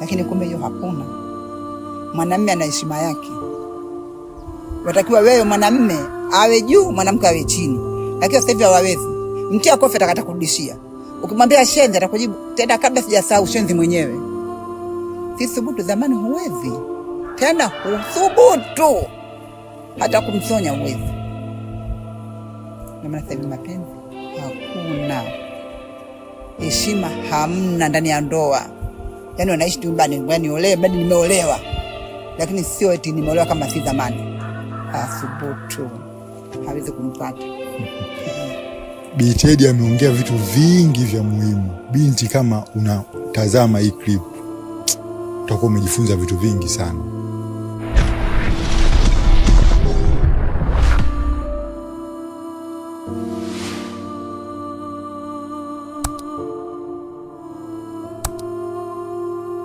Lakini kumbe hiyo hakuna. Mwanamme ana heshima yake, watakiwa wewe mwanamme awe juu, mwanamke awe chini, lakini sasa hivi hawawezi. Mtia kofi atakata kurudishia, ukimwambia shenzi atakujibu tena, kabla sijasahau shenzi mwenyewe. Si thubutu, zamani huwezi tena, huthubutu hata kumsonya huwezi. Ndio maana sasa hivi mapenzi hakuna, heshima hamna ndani ya ndoa. Yani wanaishi tu nyumbani, niolewe bado nimeolewa, lakini sio eti nimeolewa kama si zamani. Athubutu, hawezi kumpata. Bi Teddy ameongea vitu vingi vya muhimu. Binti, kama unatazama hii clip utakuwa umejifunza vitu vingi sana.